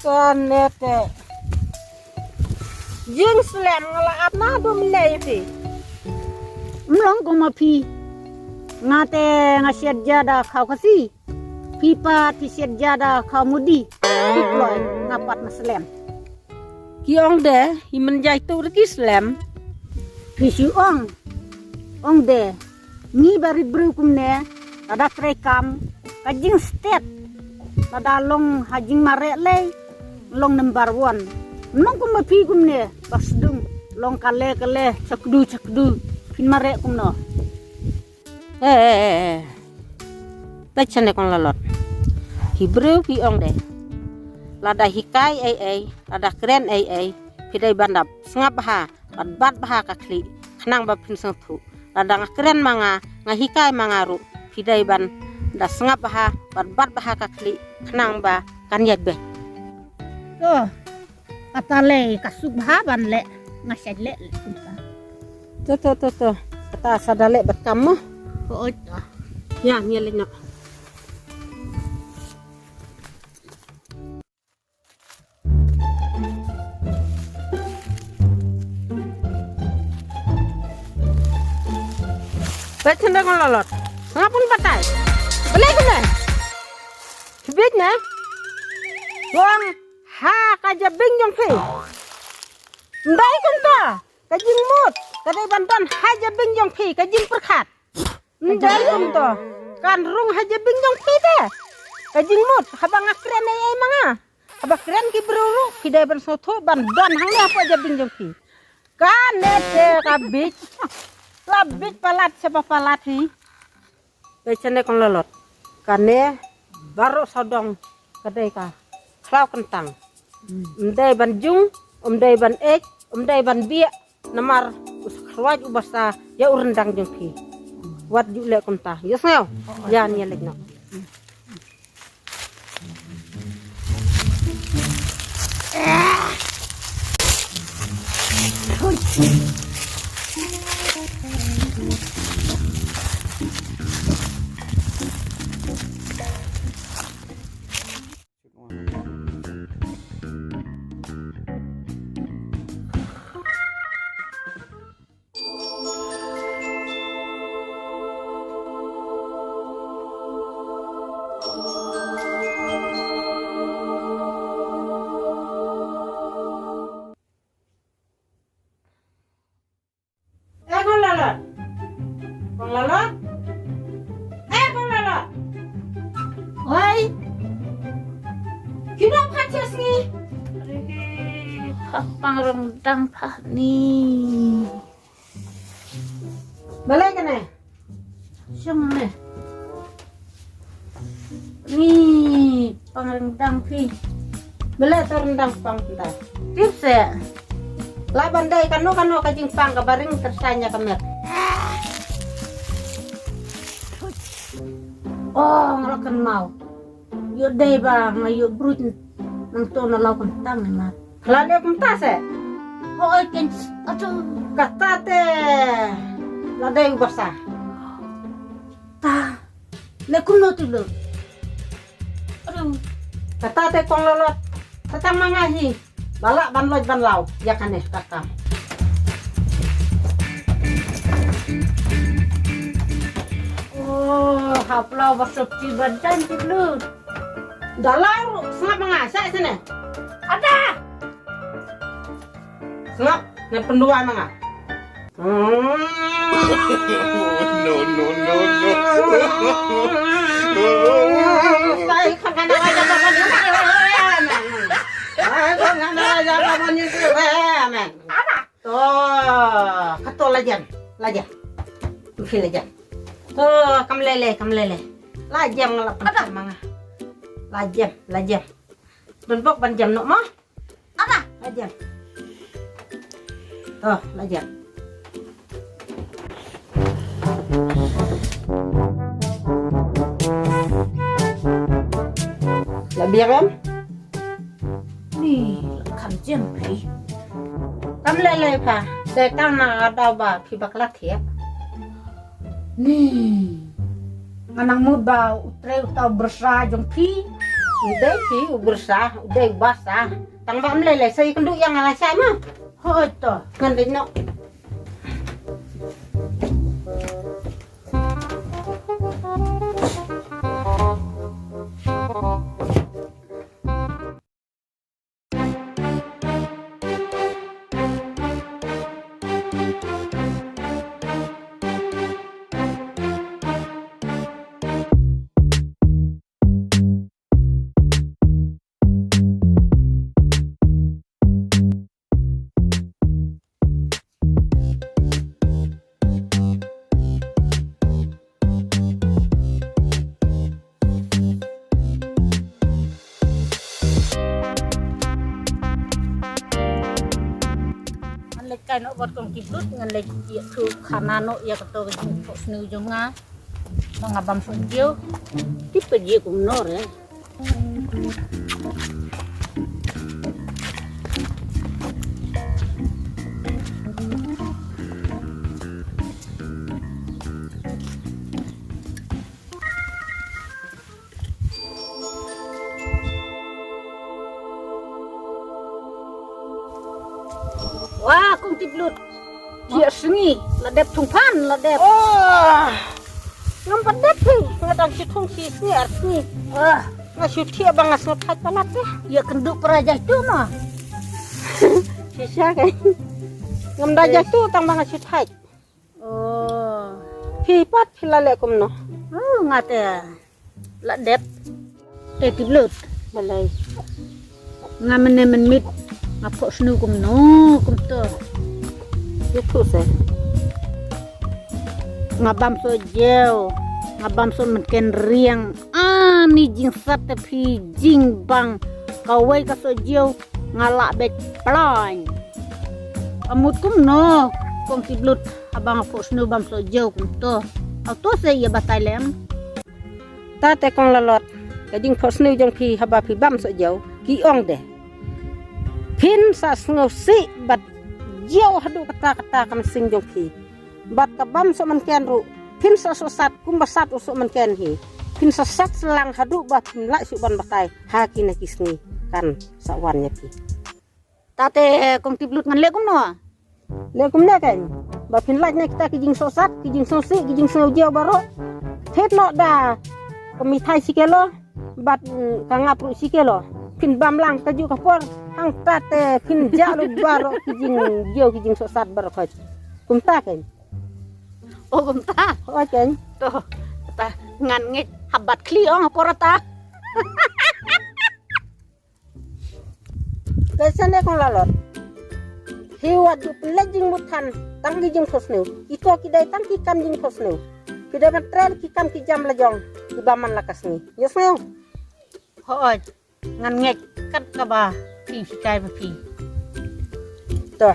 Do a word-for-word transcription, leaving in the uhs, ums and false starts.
Kane te. Jingslem nga la ap na dum lei phi. Mlong ko ma phi. Nga te nga siat jada khaw Khasi. Phi pat phi siat jada khaw Modi. Phi kloi nga pat nga slem. Ki ong de, hi men jai tu reki slem. Phi shu ong. Ong de. Ngi ba ri briew kumne, lada trei kam, ka jingstet, lada long ha jingmareh lei, long number one. Nong kum ba phi kumne, ba sdung, long kale kale, chakdu chakdu, phin mareh kumno. Eh, eh, eh, eh. Te chane kong lalot. Hi briew phi ong de. Lada hikai ei ei, lada kren ei ei, phi dei ban da sngap bha, bad bat bha ka khlieh, khnang ba phin sngewthuh. Lada nga kren ma nga, nga hikai ma nga ruh, phi dei ban da sngap bha, bad bat bha ka khlieh, khnang ba kan ïaid beit. To, kata lei ka suk bha ban leh, nga shait leh leh kumta. To, to, to, to. Kata sa da leh bad kam mo. Ko oi to. Ïa, ngi leh noh. Peit shen da kong lalot. Nga pun batai. Balei kumne? Kibit ne? Wang ha ka jabieng jong phi. Ndai kumta. Ka jingmut. Ka dei ban don ha jabieng jong phi. Ka jingpyrkhat. Ndai kumta. Kan rung ha jabieng jong phi te. Ka jingmut. Haba nga kren ei ei ma nga. Haba kren ki briew ruh, phi dei ban sngewthuh ban don hangne hapoh jabieng jong phi. Kane te ka bieit. La bieit palat sha ba palat hi. Te chane kong lalot. Kane baroh sawdong ka dei ka khlaw kyntang. Ym dei ban jung, ym dei ban ej, ym dei ban bieh. Namar u sa khrwai u basa ïa u ryndang jong phi. Wat ju leh kumta. Ïohsngew. Ïa ngi leit noh. Eh, kong lalot. Kong lalot. Eh, kong lalot. Oi. Kino pha ïa sngi? Riki pha pang rong dang pha ni. Balei kane? Shong ne. Ni pang ryndang phi. Bele to ryndang pang ta. Tip se. La ban dei kano kano ka jingpang ka baring tersanya ka met. Oh, ngala kan mau. Ïoh dei ba nga ïoh brut nang to na lau kan tang na. Hala ne kumta se. Hoi ken atu. Kata te la dei u basa. Ta. Le kumno tu lo. Aduh. Kata te kong lalot. Kata ma nga hi. Ba lah ban loj ban law ïa kane ka kam. Oh, hap law ba sop ti ban jan ti lo. Da law ruh sngap ma nga sa sene. Ada. Sngap ne pynduwai ma nga. No, no, no, no. Sai khang kana wa jaba ban ni. Sai khang kana wa jaba ban ni. Amen. To, kato la jem, la jem. Mungkin la jem. To, kam lele, kam lele. La jem nga la pynta ma nga. La jem, la jem. Don bok ban jem noh ma. Apa? La jem. To, la jem. La biang em? Ni, la kham jem phi. Kam lele pha. Dei tang na ka daw ba phi bakla thiah. Ni. Nga nang mut ba u trei uta u byrsa jong phi. U dei phi u byrsa, u dei u basa. Tang ba ym lei lei sa ïakynduh ïa nga lashai ma. Hooid to. Ngan leit noh. Ngan leit kai noh bad kong Tiplut, ngan leit ïathuh khana noh ïa kato ka jingphohsniew jong nga. Ba nga bam sohjieu. Tip ka jia kumno re. Wah, kong Tiplut. Ïa sngi, la dep thung phan, la dep. Oh. Ngam pat dep phi, nga dang shu thung shi sngi ar sngi. Ah, nga shu thiah ba nga sngewthait palat te. Ïa kynduh para jaitu ma. Shisha kai. Ngam da jaitu tang ba nga shu thait. Oh. Phi pat phi la leh kumno? Oh, nga te la dep. Te Tiplut. Balei? Nga mynne mynmiet nga phohsniew kumno kumto. Ïathuh se. Nga bam sohjieu, nga bam sohmynken riang. Ani jingsat te phi jingbang kawei ka sohjieu nga lah beit plain. Ka mut kumno kong Tiplut haba nga phohsniew bam sohjieu kumto. Hato se ïa batai lem. Ta te kong Lalot, ka jingphohsniew jong phi haba phi bam sohjieu, ki ong de. Phin sa sngewsih bad jieu haduh katta katta ka mynsiem jong phi. Bad ka bam sohmynken ruh, phin sa sohsat kumba sat u sohmynken hi. Phin sa sat slang haduh ba phin lah shuh ban batai ha kine ki sngi kan sa wan ïa phi. Ta te kong Tiplut ngan leh kumno? Leh kumne kan. Ba phin lait na kita ki jingsohsat, ki jingsngewsih, ki jingsngewjieu baroh. Thied noh da ka mithai shi kilo, bad, mm, ka ngap ruh shi kilo. Phin bam lang kajuh ka por, hangta te phin jah lut baroh ki jingjieu ki jingsohsat baroh khoit. Kumta kan. Oh, kumta. Hooid kan. To, ta ngan ngeit hap bat khlieh ong ha por ta. Te shane kong Lalot. Phi wat ju pynleit jingmut than tang ki jingphohsniew. Ito ki dei tang ki kam jingphohsniew. Phi dei ban trei ki kam ki jam la jong kiba man la ka sngi. Ïohsngew? Hooid, ngan ngeit kat kaba phi hikai ba phi. To,